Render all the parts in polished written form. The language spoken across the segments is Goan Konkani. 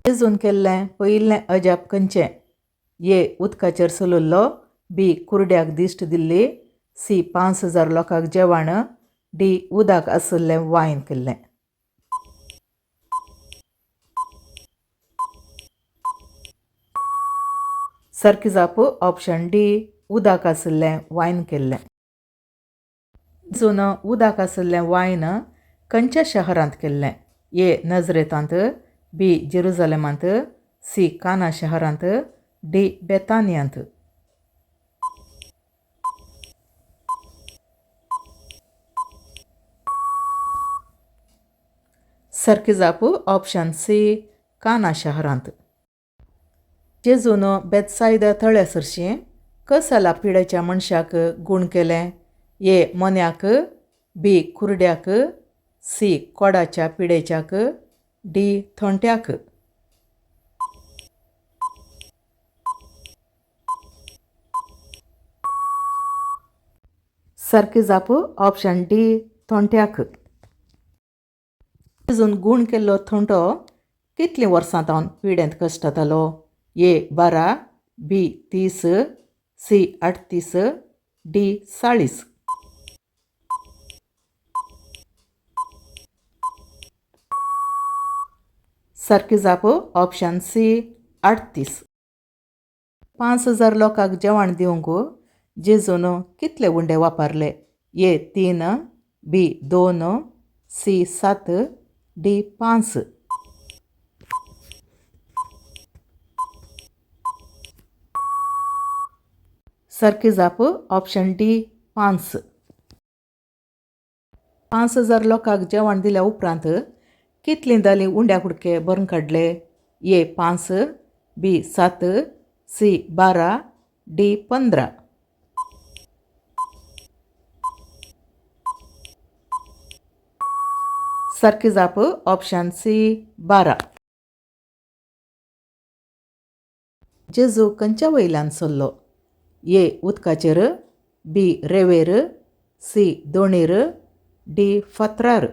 जेजून केल्लें पयिल्लें अजाप खंयचें? ए उदकाचेर चलल्लो, बी कुरड्याक दिश्ट दिल्ली, सी 5000 लोकांक जेवण, डी उदक आशिल्लें वायन केल्लें. सारकी जाप ऑप्शन डी उदक आशिल्लें वायन केल्लें. जेजून उदक आशिल्लें वायन खंयच्या शहरांत केल्लें? ए नजरेतांत, बी जेरुजलेमांत, सी काना शहरांत, डी बेतानियांत. सारकी जाप ऑप्शन सी काना शहरांत. जेजून बेतसायदा तळ्या सरशीं कसल्या पिडेच्या मनशाक गूण केलें? ए मोन्याक, बी कुरड्याक, सी कोडाच्या पिडेच्याक, डी थोंट्याक. सारकी जाप ऑप्शन डी थोंट्याक. जेजून गूण केल्लो थोंटो कितलीं वर्सां तावन पिडेंत कश्टतालो? ए 12, बी 30, सी 38, डी 40. सारकी जाप ऑप्शन सी 38. 5000 लोकांक जेवण दिवंक जेजून कितले उंडे वापरले? ए 3, बी 2, सी 7, डी 5. सारकी जाप ऑप्शन डी 5. 5000 लोकांक जेवण दिल्या उपरांत कितलीं दालीं उंड्या कुडके भरून काडले? ए 5, बी 7, सी 12, डी 15. सारकी जाप ऑप्शन सी 12. जेजू खंयच्या वयल्यान चल्लो? ए उदकाचेर, बी रेंवेर, सी दोणीर, डी फातरार.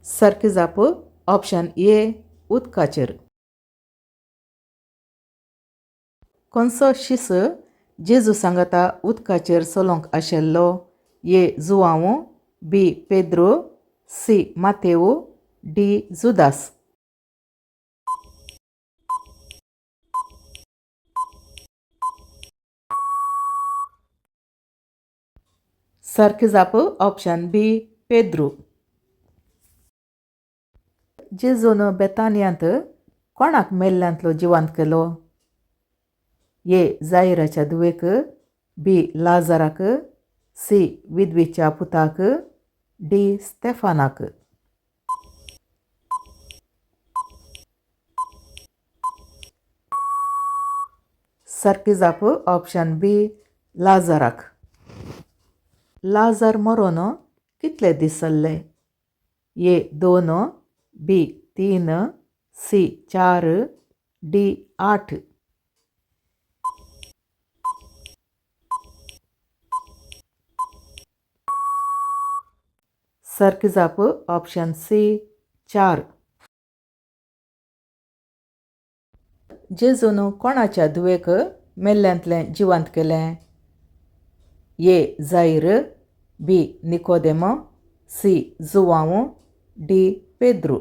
सारकी जाप ऑप्शन ए उदकाचेर. खंयचो शीस जेजू सांगाता उदकाचेर चलोवंक आशिल्लो? ए जुआंव, बी पेद्रू, सी मातेव, डी जुदास. सारकी जाप ऑप्शन बी पेद्रू. जेजून बेतानियांत कोणाक मेल्ल्यांतलो जिवंत केलो? ए जायराच्या धुवेक, बी लाजाराक, सी विधवेच्या पुताक, डी स्तेफानाक. सारकी जाप ऑप्शन बी लाजाराक. लाजार मरोन कितले दीस जाल्ले? ए 2, बी 3, सी 4, डी 8. सारकी जाप ऑप्शन सी 4. जेजून कोणाच्या धुवेक मेल्ल्यांतलें जिवंत केलें? ए जायर, बी निकोदेम, सी जुआंव, डी पेद्रू.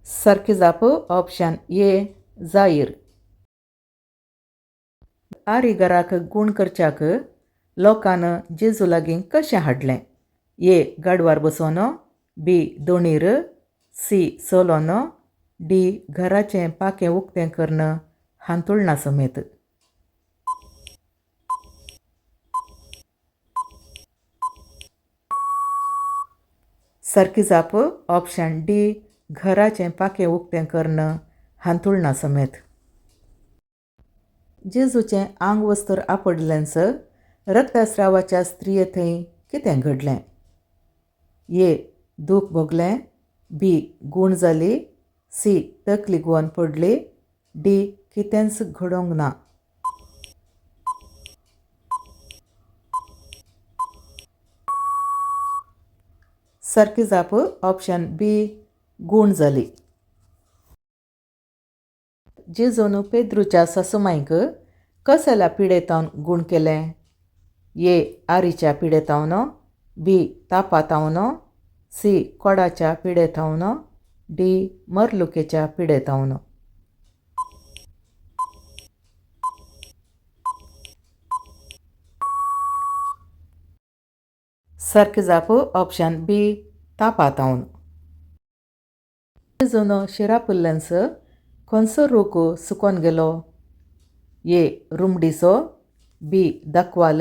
सारकी जाप ऑप्शन ए जायर. आरिगराक गूण करच्याक लोकान जेजू लागीं कशें हाडलें? ए गाडवार बसोवन, बी दोणीर, सी चलोन, डी घराचें पाखें उक्तें करून हांतुळणा समेत. सारकी जाप ऑप्शन डी घराचें पाखें उक्तें करून हांतुळणा समेत. जेजूचें आंगवस्त्र आपडलेंच रक्तस्रावाच्या स्त्रिये थंय कितें घडलें? ए दूख भोगलें, बी गूण जाली, सी तकली गुवन पडली, डी कितेंच घडोवंक ना. सारकी जाप ऑप्शन बी गूण जाली. जेजून पेद्रूच्या सासुमांयक कसल्या पिडेतावन गूण केलें? ए आरीच्या पिडेतावन, बी तापातावन, सी कोडाच्या पिडेतावन, डी मरलुकेच्या पिडेतावन. सारकी जाप ऑप्शन बी तापातावन. जेजून शिरापुल्लेंस खंयचो रूख सुकोन गेलो? ए रुमडीचो, बी दाकवाल,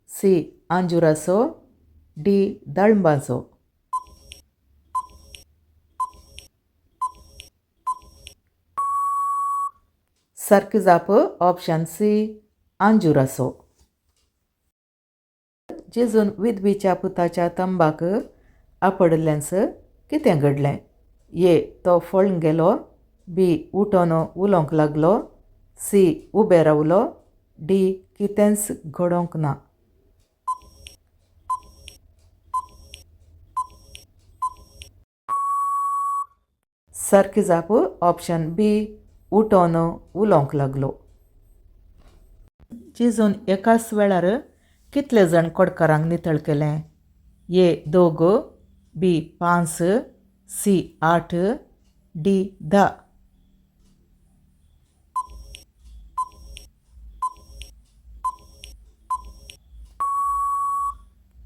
सी आंजुराचो, डी दाळंबाचो. सारकी जाप ऑप्शन सी आंजुराचो. जेजून विधवीच्या पुताच्या तंबाक आपडिल्लेंच कितें घडलें? ए तो फळून गेलो, बी उठोन उलोवंक लागलो, सी उबे रावलो, डी कितेंच घडोवंक ना. सारकी जाप ऑप्शन बी उठोन उलोवंक लागलो. जेजून एकाच वेळार कितले जाण कोडकारांक नितळ केलें? ए दोग, बी 5, सी 8, डी 10.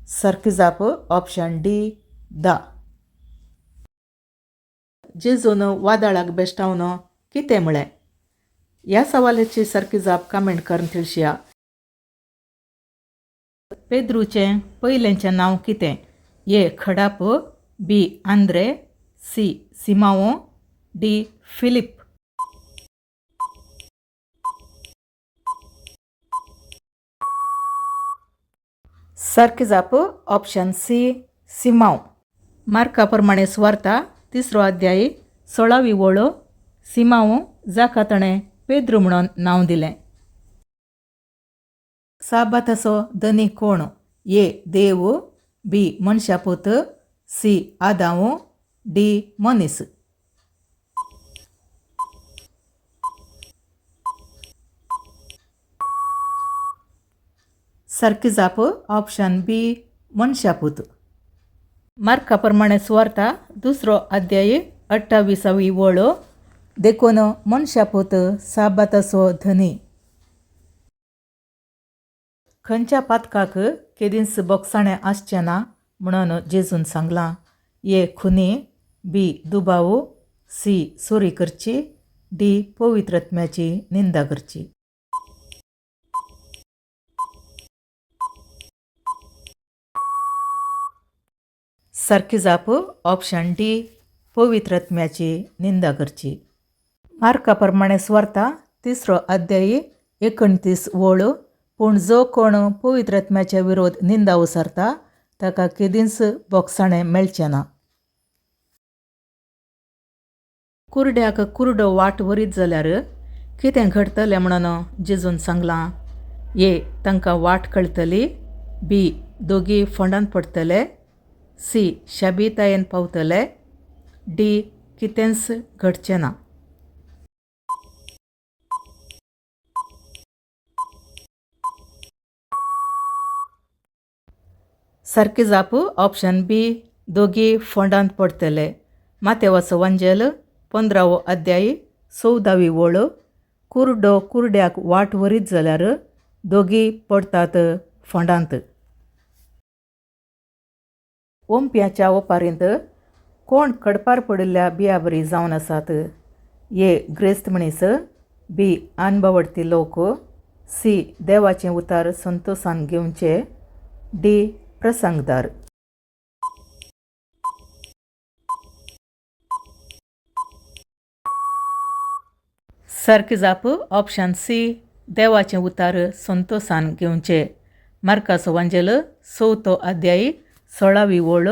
सारकी जाप ऑप्शन डी 10. जेजून वादळाक बेश्टावन कितें म्हळें? ह्या सवालाची सारकी जाप कमेंट करून तिळशिया. पेद्रूचें पयलेंचें नांव कितें? ए खडाप, B Andre, C Simao, D Philip. सारकी जाप ऑप्शन सी सिमांव. मार्का प्रमाणे सुवार्ता 3 अध्याय 16वी वळ सिमांव जाका ताणें पेद्रू म्हणून नांव दिलें. साबाताचो धनी कोण? ए देव, बी मनशापूत, सी आदांव, डी मनीस. सारकी जाप ऑप्शन बी मनशापूत. मार्का प्रमाणे सुवार्ता 2 अध्याय 28वी वळ देखून मनशापूत साबाताचो धनी. खंयच्या पातकाक केदींच बोगसाणें आसचें ना म्हणून जेजून सांगलां? ए खुनी, बी दुबाव, सी चोरी करची, डी पवित्र आत्म्याची निंदा करची. सारकी जाप ऑप्शन डी पवित्र आत्म्याची निंदा करची. मार्का प्रमाणे सुवार्ता 3 अध्याय 29 वळ पूण जो कोण पवित्र आत्म्याच्या विरोध निंदा उसारता ताका केदींच बोगसाणें मेळचें ना. कुरड्याक कुरडो वाट व्हरीत जाल्यार कितें घडटलें म्हणून जेजून सांगलां? ए तांकां वाट कळटली, बी दोगी फोंडांत पडटले, सी शाबीतायेन पावतले, डी कितेंच घडचें ना. सारकी जाप ऑप्शन बी दोगी फोंडांत पडटले. मातेवाचो वांजेल 15वो अध्याय 14वी वळ कुरडो कुरड्याक वाट व्हरीत जाल्यार दोगी पडटात फोंडांत. ओंप्याच्या ओपारींत कोण कडपार पडिल्ल्या बियाबरी जावन आसात? ए ग्रेस्त मनीस, बी अनबावडती लोक, सी देवाचें उतार संतोशान घेवचे, डी प्रसंगदार. सारकी जाप ऑप्शन सी देवाचें उतार संतोशान घेवचे. मार्काचो वांजेल 4 अध्याय 16वी वळ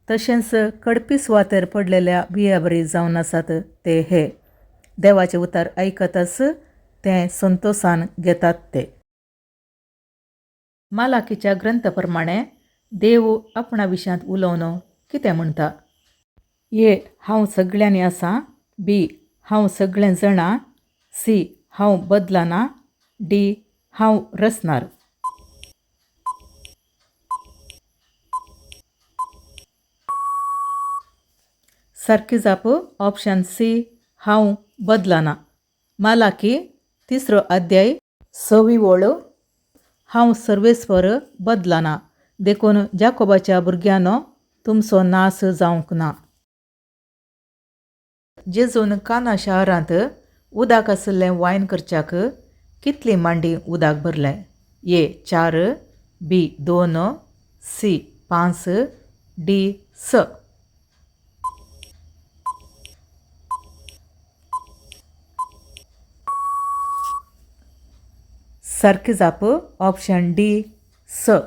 तशेंच कडपी सुवातेर पडलेल्या बियाबरी जावन आसात ते हे देवाचें उतार आयकताच तें संतोसान घेतात ते. मालाकीच्या ग्रंथ प्रमाणें देव आपणा विशयांत उलोवन कितें म्हणटा? ए हांव सगळ्यांनी आसा, बी हांव सगळें जाणा, सी हांव बदलना, डी हांव रचणार. सारकी जाप ऑप्शन सी हांव बदलना. मालाकी तिसरो अध्याय सवी वळ. हांव सर्वेस्पर बदलना देखून जाकोबाच्या भुरग्यांनो तुमचो नाश जावंक ना. जेजून काना शारांत उदक आशिल्लें वायन करच्याक कितली मांडी उदक भरलें? ए 4, बी 2, सी 5, डी 6. सारकी जाप ऑप्शन डी 6.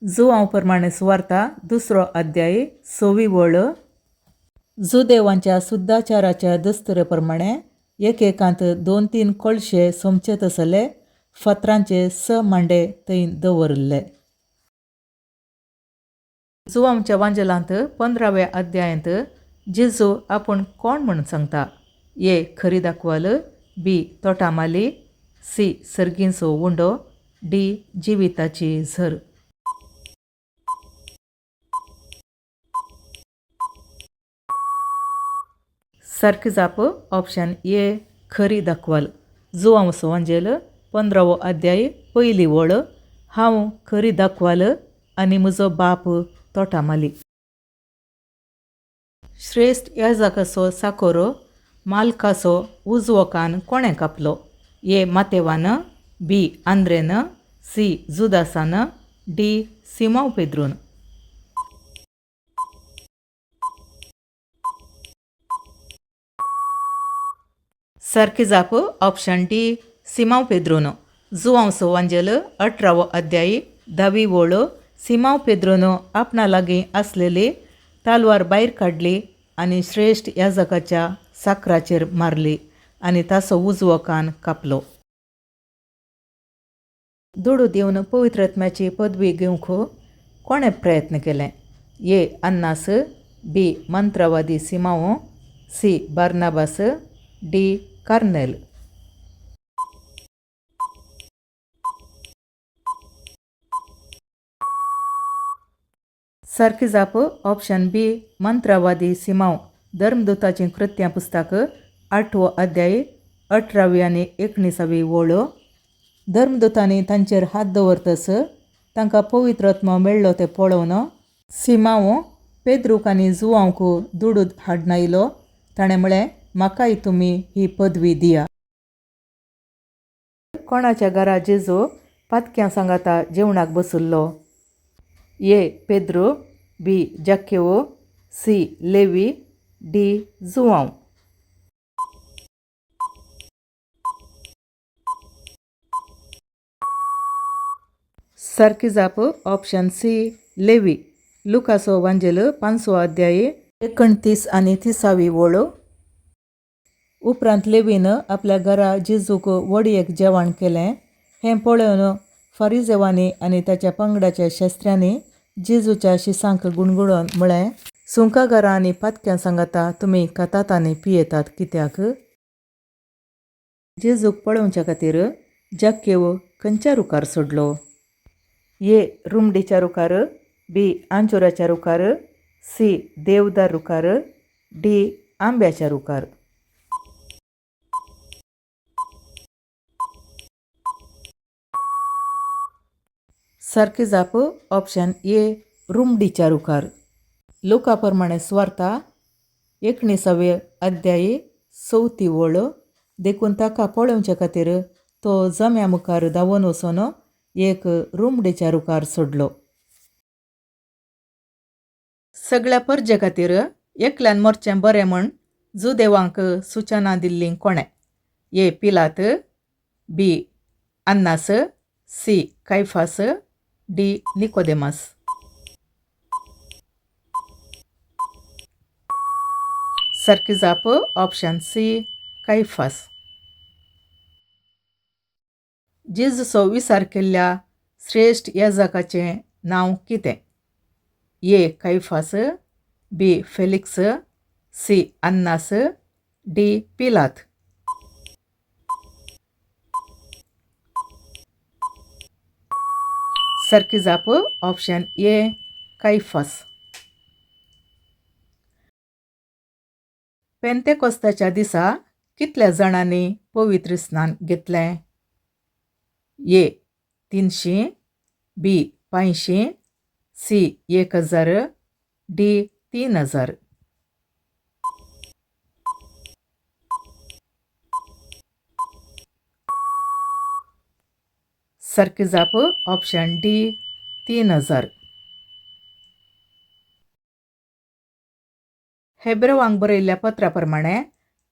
जुवांव प्रमाणें सुवार्ता दुसरो अध्याय सवी वळ. जुदेवांच्या शुद्धाचाराच्या दस्तुरे प्रमाणें एकेकांत 2-3 कळशे सोमचे तसले फातरांचे 6 मांडे थंय दवरिल्ले. जुवांवच्या वांजेलांत 15व्या अध्यायांत जेजू आपूण कोण म्हूण सांगता? ए खरी दाखवाल, बी तोटामाली, सी सर्गींचो उंडो, डी जिविताची झर. सारकी जाप ऑप्शन ए खरी दाखवाल. जुवांवचो वांजेल 15वो अध्याय पयली वळ. हांव खरी दाखवाल आनी म्हजो बाप तोटामाली. श्रेश्ठ याजकाचो साकोरो मालकाचो उजवो कान कोणें कापलो? ए मातेवान, बी आंद्रेन, सी जुदासान, डी सिमांव पेद्रून. सारकी जाप ऑप्शन डी सिमांव पेद्रून. जुवांवचो वांजेल 18वो अध्याय 10वी वळ. सिमांव पेद्रून आपणा लागीं आसलेली तलवार भायर काडली आनी श्रेश्ठ याजकाच्या साकराचेर मारली आनी ताचो उजवो कान कापलो. दुडू दिवन पवित्र आत्म्याची पदवी घेवंक कोणें प्रयत्न केलें? ए अन्नास, बी मंत्रवादी Simão, C Barnabas, D Cornell. सारकी जाप ऑप्शन बी मंत्रवादी सिमांव. धर्मदूताचीं कृत्यां पुस्तक 8वो अध्याय 18वी आनी 19वी वळ. धर्मदूतांनी तांचेर हात दवरतस तांकां पवित्र आत्मो मेळ्ळो तें पळोवन सिमांव पेद्रूक आनी जुवांवक दुडू हाडून आयलो. ताणें म्हळें, म्हाकाय तुमी ही पदवी दिया. कोणाच्या घरा जेजू पातक्यां सांगाता जेवणाक बशिल्लो? ए पेद्रू, बी जाकेव, सी लेवी, डी जुवांव. सारकी जाप ऑप्शन सी लेवी. लुकासो वांजेल 5वो अध्याय 29 आनी 30वी वळ. उपरांत लेवीन आपल्या घरा जेजूक वडयेक जेवण केलें. हें पळोवन फारिजेवांनी आनी ताच्या पंगडाच्या शास्त्र्यांनी जेजूच्या शिसांक गुणगुणोवन म्हळें, सुंकागारां आनी पातक्यां सांगाता तुमी खातात आनी पियेतात कित्याक? जेजूक पळोवच्या खातीर जाकेव खंयच्या रुखार सोडलो? ए रुमडीच्या रुखार, बी आंजुराच्या रुखार, सी देवदार रुखार, डी आंब्याच्या रुखार. सारकी जाप ऑप्शन ए रुमडीच्या रुखार. लुका प्रमाणें सुवार्ता 19वे अध्याय 4थी वळ. देखून ताका पळोवच्या खातीर तो जम्या मुखार धांवून वचून एक रुमडीच्या रुखार सोडलो. सगळ्या परजे खातीर एकल्यान मरचें बरें म्हूण जुदेवांक सुचना दिल्ली कोणें? ए पिलात, बी अन्नास, सी कायफास, डी निकोदेमास. सारकी जाप ऑप्शन सी कायफास. जेजूचो विचार केल्ल्या श्रेश्ठ याजकाचें नांव कितें? A Caiaphas, B Felix, C Annas, D Pilato. सारकी जाप ऑप्शन ए कायफास. पेंतेकोस्ताच्या दिसा कितल्या जाणांनी पवित्र स्नान घेतलें? ए 300, बी 500, सी 1000, डी 3000. सारकी जाप ऑप्शन डी 3000. हेब्रवांक बरयल्ल्या पत्रा प्रमाणे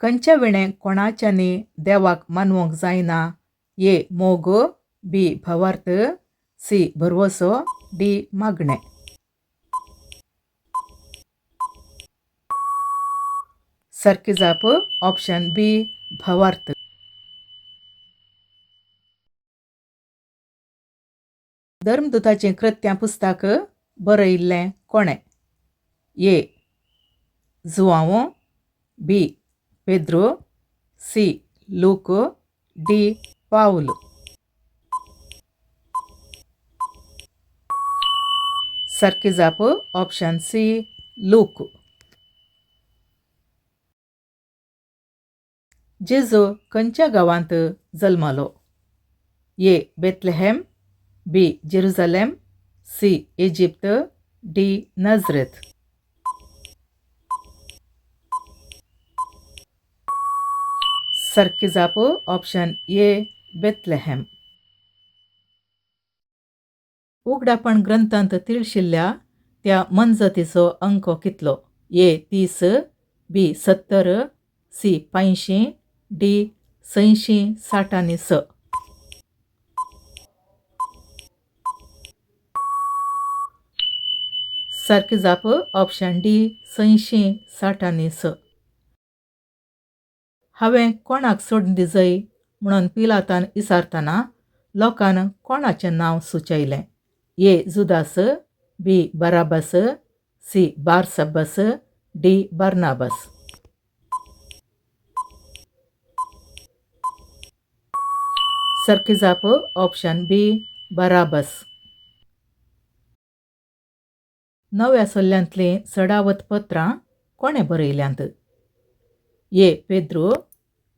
खंयच्या विणें कोणाच्यांनी देवाक मानवंक जायना? ए मोग, बी भावार्थ, सी भरवसो, डी मागणें. सारकी जाप ऑप्शन बी भावार्थ. धर्मदूताचीं कृत्यां पुस्तक बरयिल्लें कोणें? ए Joao, B Pedro, C Luke, D Paul. सारकी जाप ऑप्शन सी लूक. जेजू खंयच्या गांवांत जल्मलो? A Bethlehem, B Jerusalem, C Egypt, D Nazareth. सारकी जाप ऑप्शन ए बेथलेहॅम. उगडापण ग्रंथांत तिळशिल्ल्या त्या मनजातीचो अंक कितलो? ए 30, बी 70, सी 500, डी 666. सारकी जाप ऑप्शन डी 666. हांवें कोणाक सोडून दिजय म्हणून पिलातान विचारतना लोकान कोणाचें नांव सुचयलें? A Judas, B Barabbas, C Barsabbas, D Barnabas. सारकी जाप ऑप्शन बी बाराबस. नव्या सल्ल्यांतलीं चडावत पत्रां कोणें बरयल्यांत? A Pedro,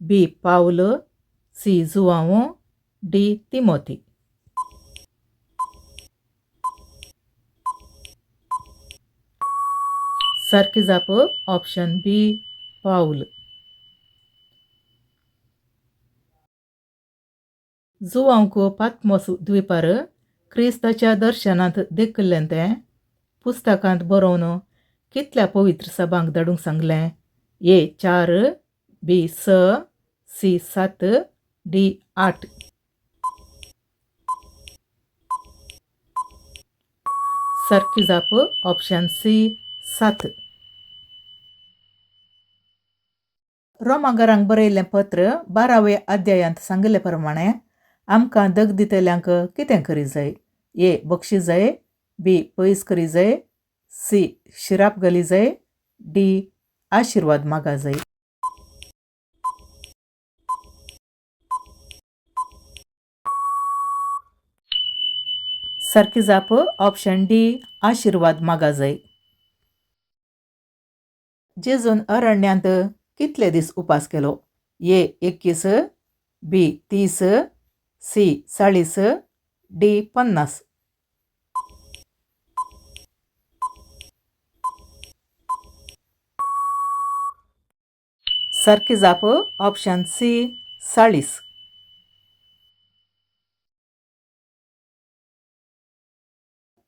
B Paul, C Joao, D Timothy. सारकी जाप ऑप्शन बी पावल. जुवांक पातमोस द्वीपार क्रिस्ताच्या दर्शनांत देखिल्लें तें पुस्तकांत बरोवन कितल्या पवित्र सभांक धाडूंक सांगलें? ए 4, बी 6, सी 7, डी 8. सारकी जाप ऑप्शन सी 7. रोमागरांक बरयल्लें पत्र 12व्या अध्यायांत सांगिल्ले प्रमाणे आमकां दग दितल्यांक कितें करी जाय? ए बक्षी जाय, बी पयस करी जाय, सी शिराप घाली जाय, डी आशिर्वाद मागा जाय. सारकी जाप ऑप्शन डी आशिर्वाद मागा जाय. जेजून अरण्यांत कितले दीस उपास केलो? ए 21, बी 30, सी 40, डी 50. सारकी जाप ऑप्शन सी 40.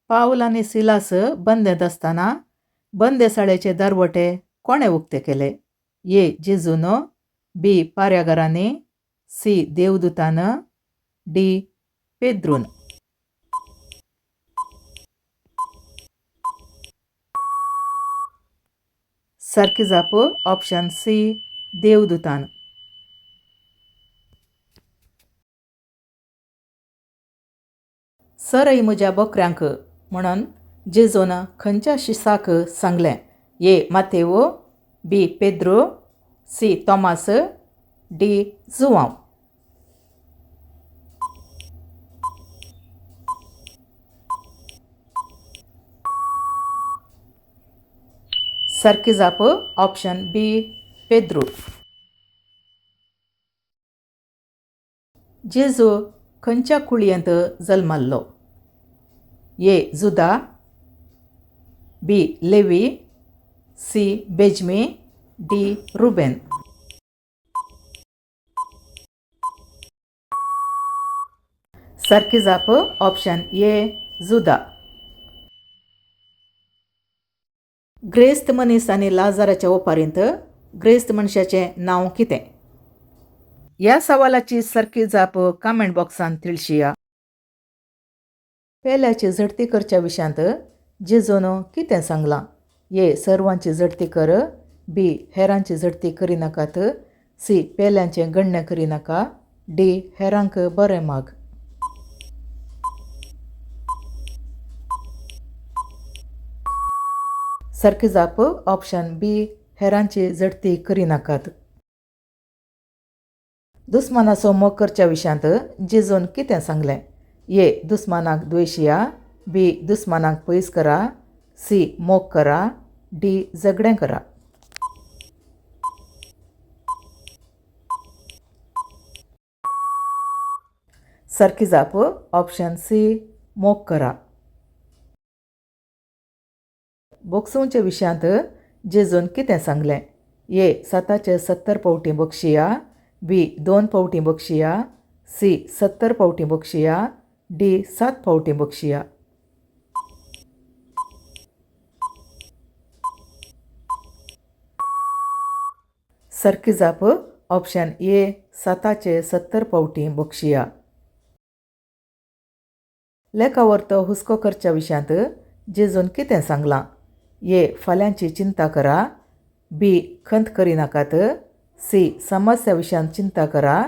पावल आनी सिलास बंदेंत आसतना बंदेसाळेचे दरवटे कोणें उक्ते केले? ए जेजून, बी पार्यागारांनी, सी देवदूतान, डी पेद्रून. सारकी जाप ऑप्शन सी देवदूतान. चरय म्हज्या बकऱ्यांक म्हणून जेजून खंयच्या शिसाक सांगलें? ए मातेव, बी पेद्रू, सी तॉमास, डी जुवांव. सारकी जाप ऑप्शन बी पेद्रू. जेजू खंयच्या कुळयेंत जल्माल्लो? ए जुदा, बी लेवी, सी बेजमी, डी रुबेन. सारकी जाप ऑप्शन ए जुदा. ग्रेस्त मनीस आनी लाजाराच्या ओपारींत ग्रेस्त मनशाचें नांव कितें? ह्या सवालाची सारकी जाप कमेंट बॉक्सांत तिळशिया. पेल्याची झडती करच्या विशयांत जेजून कितें सांगलां? ए सर्वांची झडती कर, बी हेरांची झडती करिनाकात, सी पेल्यांचें गण्णें करिनाका, डी हेरांक बरें माग. सारकी जाप ऑप्शन बी हेरांची झडती करिनाकात. दुस्मानाचो मोग करच्या विशयांत जेजून कितें सांगलें? ए दुस्मानाक द्वेशिया, बी दुस्मानाक पयस करा, सी मोग करा, डी झगडें करा. सारकी जाप ऑप्शन सी मोग करा. बोगसोवच्या विशयांत जेजून कितें सांगलें? ए 7 70 फावटीं बक्षिया, बी 2 फावटीं बक्षिया, सी 70 फावटीं बक्षिया, डी 7 फावटीं बक्षिया. सारकी जाप ऑप्शन ए 7 70 फावटीं बक्षिया. लेखावरतो हुस्को करच्या विशयांत जेजून कितें सांगलां? ए फाल्यांची चिंता करा, बी खंत करिनाकात, सी समस्या विशयांत चिंता करा,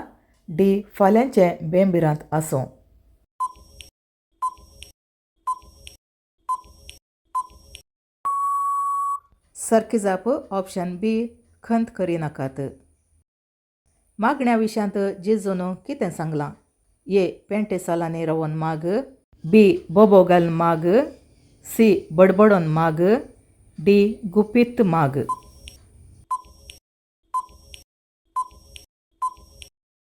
डी फाल्यांचें बेंबिरांत आसूं. सारकी जाप ऑप्शन बी खंत करिनाकात. मागण्या विशयांत जेजून कितें सांगलां? ए पेंटे सालांनी रावन माग, बी बोबो घालून माग, सी बडबडोन माग, डी गुपीत माग.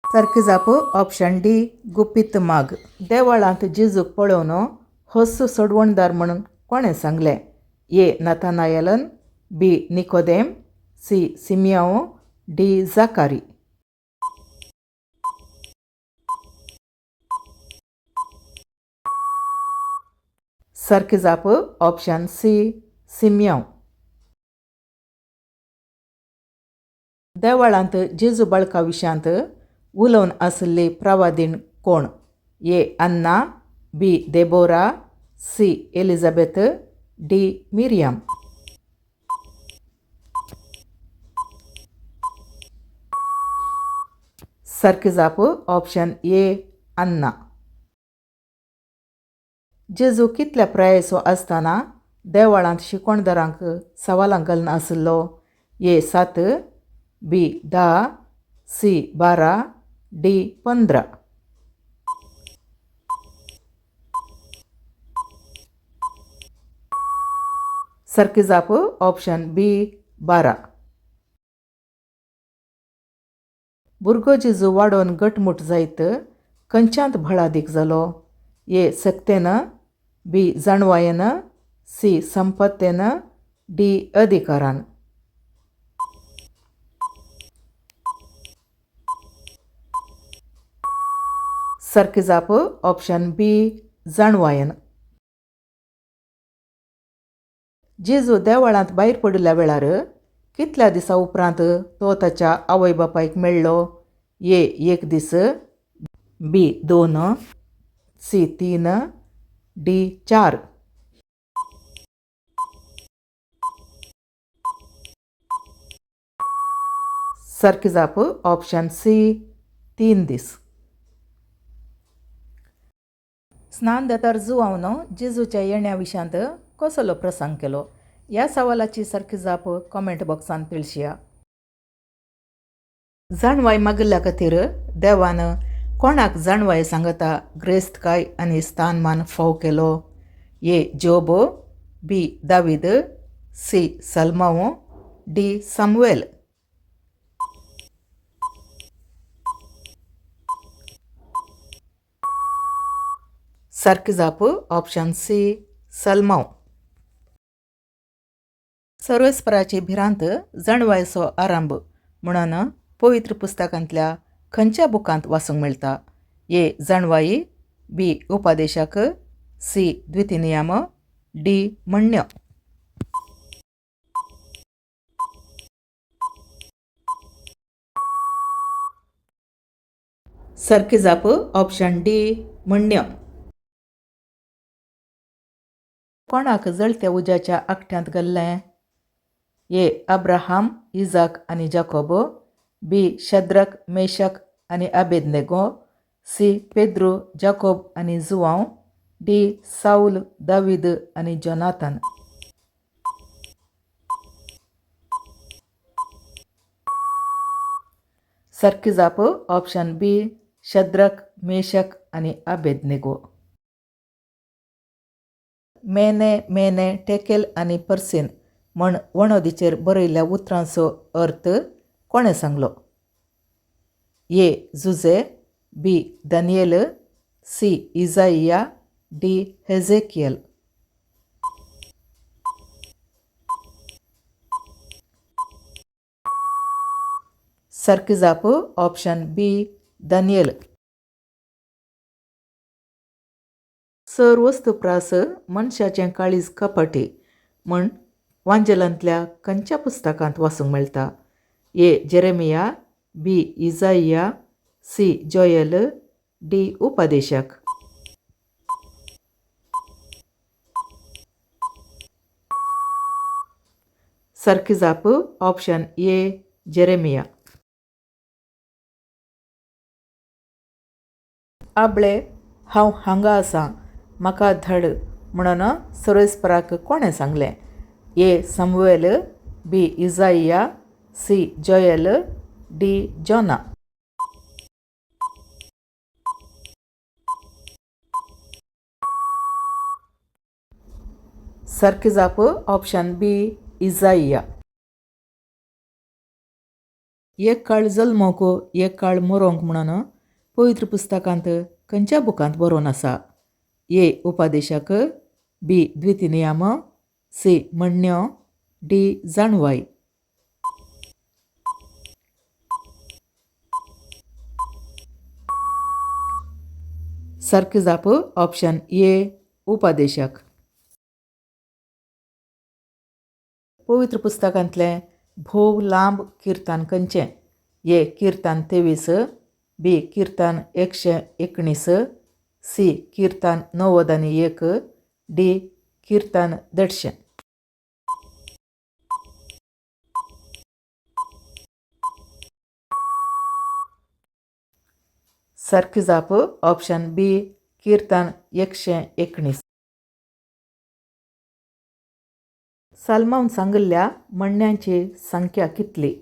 सारकी जाप ऑप्शन डी गुपीत माग. देवळांत जेजूक पळोवन होच सोडवणदार म्हणून कोणें सांगलें? ए नथानायलन, बी निकोदेम, सी सिमियांव, डी जाकारी. सारकी जाप ऑप्शन सी सिमियांव. देवळांत जेजू बाळका विशयांत उलोवन आशिल्ली प्रवादीण कोण? A Anna, B Deborah, C Elizabeth, D Miriam. सारकी जाप ऑप्शन ए अन्ना. जेजू कितल्या प्रायेचो आसतना देवळांत शिकवणदारांक सवालां घालून आशिल्लो? ए 7, बी 10, सी 12, डी 15. सारकी जाप ऑप्शन बी 12. भुरगो जेजू वाडोवन घटमूट जायत खंयच्यांत बळादीक जालो? ए सक्तेन, बी जाणवायेन, सी संपत्तेन, डी अधिकारान. सारकी जाप ऑप्शन बी जाणवायेन. जेजू देवळांत भायर पडिल्ल्या वेळार कितल्या दिसा उपरांत तो ताच्या आवय बापायक मेळ्ळो? ए 1 दीस, बी 2, सी 3, डी 4. सारकी जाप ऑप्शन सी 3 दीस. स्नानदातार जुवावन जेजूच्या येण्या विशांत कसलो प्रसंग केलो? ह्या सवालाची सारकी जाप कॉमेंट बॉक्सांत पिळशिया. जाणवाय मागिल्ल्या खातीर देवान कोणाक जाणवाय सांगता ग्रेस्तकाय आनी स्थानमान फाव केलो? ए जोब, बी दावीद, सी सलमांव, डी सामुएल. सारकी जाप ऑप्शन सी सलमांव. सर्वेस्पराची भिरांत जाणवायचो आरंभ म्हणून पवित्र पुस्तकांतल्या खंयच्या बुकांत वाचूंक मेळटा? ए जाणवाई, बी उपादेशक, सी द्वितीनियम, डी म्हण्ण्यो. सारकी जाप ऑप्शन डी म्हण्ण्यो. कोणाक जळत्या उज्याच्या आकट्यांत घाल्लें? ए अब्राहम, इजाक आनी जाकोब, बी शद्रक, मेशक आनी अबेदनेगो, सी पेद्रू, जाकोब आनी जुवांव, डी साऊल, दावीद आनी जोनाथन. सारकी जाप ऑप्शन बी शद्रक, मेशक आनी अबेदनेगो. मेने मेने टेकेल आनी पर्सीन म्हण वणोदीचेर बरयल्ल्या उतरांचो अर्थ कोणें सांगलो? ए जुजे, बी दानियेल, सी इजाइया, डी हेजेकियल. सारकी जाप ऑप्शन बी दानियेल. सर वस्तुप्रास मनशाचें काळीज कपटी म्हण वांजेलांतल्या खंयच्या पुस्तकांत वाचूंक मेळटा? ए जेरेमिया, बी इजाइया, सी जोयल, डी उपादेशक. सारकी जाप ऑप्शन ए जेरेमिया. आबळे हांव हांगा आसा म्हाका धाड म्हणून सर्वेस्पराक कोणें सांगलें? ए सामुएल, बी इजाइया, सी जोयल, डी जोना. सारकी जाप ऑप्शन बी इजाइया. एक काळ जल्मोंक एक काळ मरोंक म्हणून पवित्र पुस्तकांत खंयच्या बुकांत बरोवन आसा? ए उपादेशक, बी द्वितीनियम, सी म्हण्ण्यो, डी जाणवाय. सारकी जाप ऑप्शन ए उपादेशक. पवित्र पुस्तकांतलें भोव लांब किर्तन खंयचें? ए किर्तन 23, बी किर्तन 119, सी किर्तन 91, डी किर्तन 150. सारकी जाप ऑप्शन बी किर्तन 119. सालमावन सांगिल्ल्या म्हणण्यांची संख्या कितली?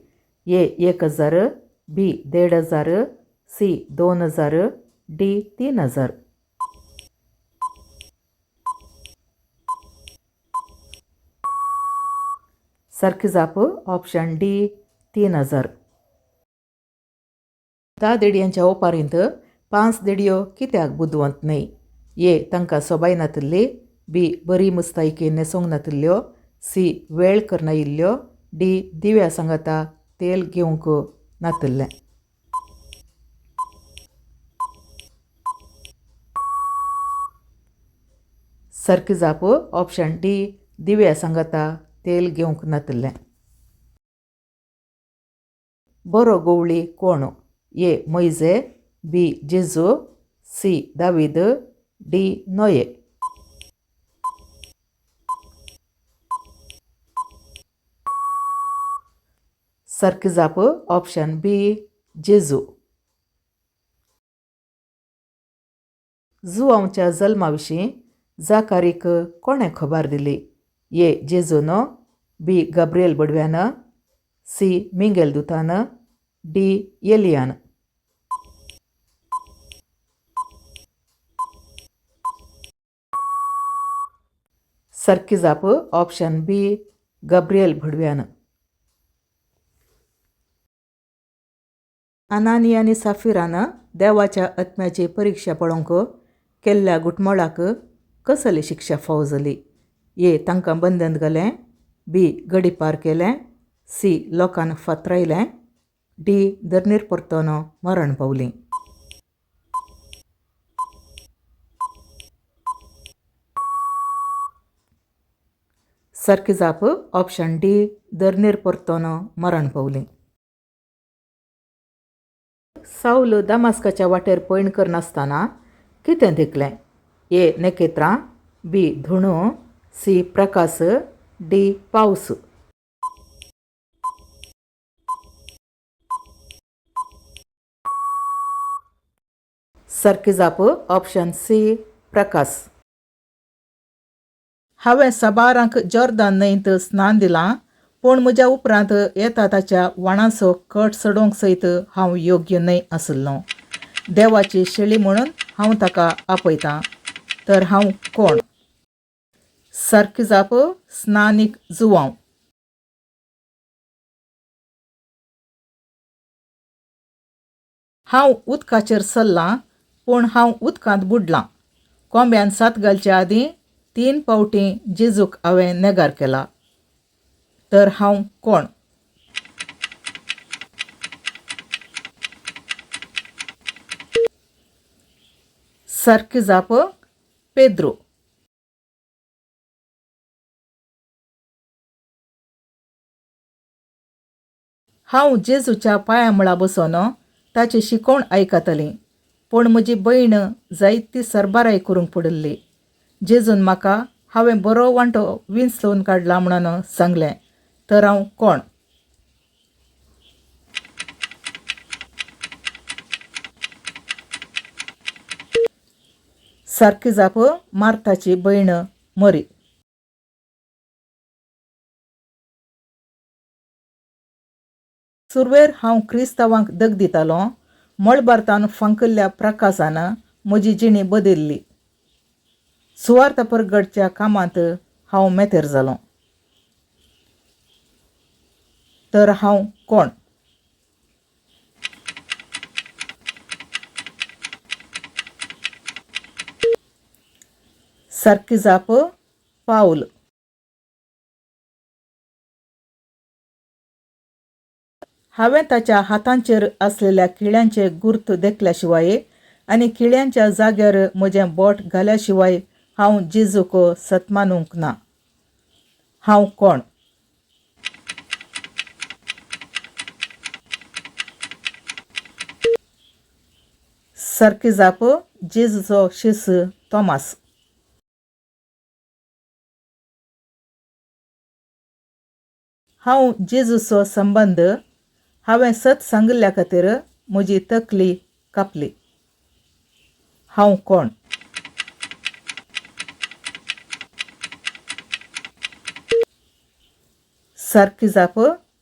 ए 1000, बी 1500, सी 2000, डी 3000. सारकी जाप ऑप्शन डी 3000. 10 देडयांच्या ओपारींत 5 देडयो कित्याक बुदवंत न्हय? ए तांकां सोबाय नातिल्ली, बी बरी मुस्तायकी न्हेसोवंक नातिल्ल्यो, सी वेळ करनायिल्ल्यो, डी दिव्या सांगाता तेल घेवंक नातिल्लें. सारकी जाप ऑप्शन डी दिव्या सांगाता तेल घेवंक नातिल्लें. बरो गोवळी कोण? ए मोयजे, बी जेजू, सी दावीद, डी नोये. सारकी जाप ऑप्शन बी जेजू. जुवांवच्या जल्मा विशीं जाकारीक कोणें खबर दिली? ए. जेजून, बी. गाब्रिएल बडव्यान, सी. मिंगेल दुतान, डी. एलियान. सारकी जाप ऑप्शन बी गाब्रिएल भडव्यान. अनानी आनी साफिरान देवाच्या आत्म्याची परिक्षा पळोवंक केल्ल्या घुटमळाक कसली शिक्षा फावो जाली? ए. तांकां बंदन घालें, बी. गडीपार केलें, सी. लोकान फातरायलें, डी. धरणीर परतून मरण पावलीं. सारकी जाप ऑप्शन डी धरणीर परतून मरण पावलीं. सावल दमास्काच्या वाटेर पयण करनासतना कितें देखलें? ए. नखेत्रां, बी. धुणू, सी. प्रकाश, डी. पावस. सारकी जाप ऑप्शन सी प्रकाश. हांवें साबारांक जॉर्दान न्हंयंत स्नान दिलां, पूण म्हज्या उपरांत येता ताच्या व्हाणाचो कट चडोवंक सयत हांव योग्य न्हय आशिल्लों. देवाची शेळी म्हणून हांव ताका आपयतां. तर हांव कोण? सारकी जाप स्नानीक जुवांव. हांव उदकाचेर चल्लां, पूण हांव उदकांत बुडलां. कोंब्यान सात घालचे आदीं तीन पावटीं जेजूक हांवें नेगार केला. तर हांव कोण? सारकी जाप पेद्रू. हांव जेजूच्या पांयां मुळा बसून ताची शिकवण आयकतालीं, पूण म्हजी भयण जायती सरबराय करूंक पडिल्ली. जेजून म्हाका हांवें बरो वांटो विंचून काडला म्हणून सांगलें. तर हांव कोण? सारकी जाप मार्ताची भयण मरी. सुरवेर हांव क्रिस्तांवांक दग दितालों. मळबार्तान फांकिल्ल्या प्रकाशान म्हजी जिणी बदल्ली. सुवार्थ परगटच्या कामांत हांव मेतेर जालों. तर हांव कोण? सारकी जाप पावल. हांवें ताच्या हातांचेर आसलेल्या किळ्यांचे गुर्त देखल्या शिवाय आनी किळ्यांच्या जाग्यार म्हजें बोट घाल्या शिवाय हांव जेजूक सतमानूंक ना. हांव कोण? सारकी जाप जेजूचो शिस तोमास. हांव जेजूचो संबंद हांवें सत सांगिल्ल्या खातीर म्हजी तकली कापली. हांव कोण? सारकी जाप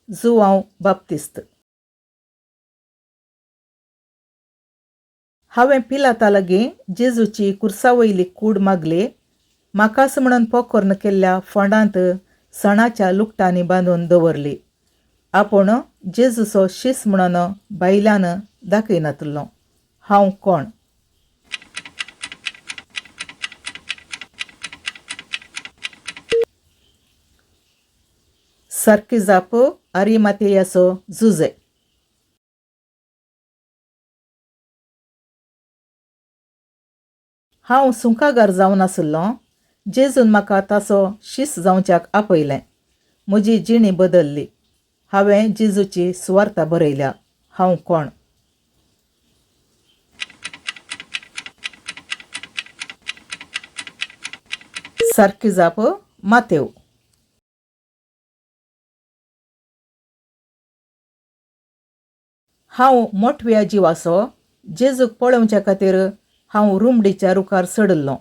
जुवांव बाप्तिस्त. हांवें पिलाता लागीं जेजूची कुर्सा वयली कूड मागली. म्हाकाच म्हणून पोखर्न केल्ल्या फोंडांत सणाच्या लुगटांनी बांदून दवरली. आपूण जेजूचो शीस म्हणून बायल्यान दाखयनातलो. हांव कोण? सारकी जाप आरिमातेयाचो जुजे. हांव सुंकागार जावन आशिल्लों. जेजून म्हाका ताचो शीस जावच्याक आपयलें. म्हजी जिणी बदल्ली. हांवें जेजूची सुवार्ता बरयल्या. हांव कोण? सारकी जाप मातेव. हांव मोटव्या जिवाचो जेजूक पळोवच्या खातीर हांव रुमडीच्या रुखार चडिल्लों.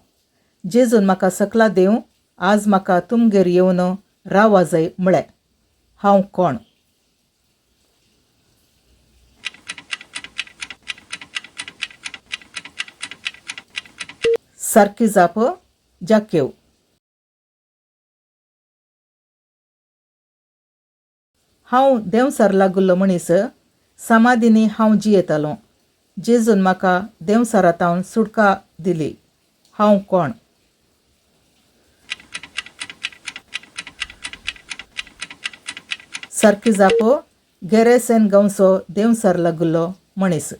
जेजून म्हाका सकला देंव, आज म्हाका तुमगेर येवन रावा जाय म्हळें. हांव कोण? सारकी जाप जाकेव. हांव देंवचार लागिल्लो मनीस. समाधींनी हांव जियेतालों. जेजून म्हाका देंवचारा थावन सुटका दिली. हांव कोण? सारकी जाप गेरेसेन गांवचो देंवचार लागिल्लो मनीस.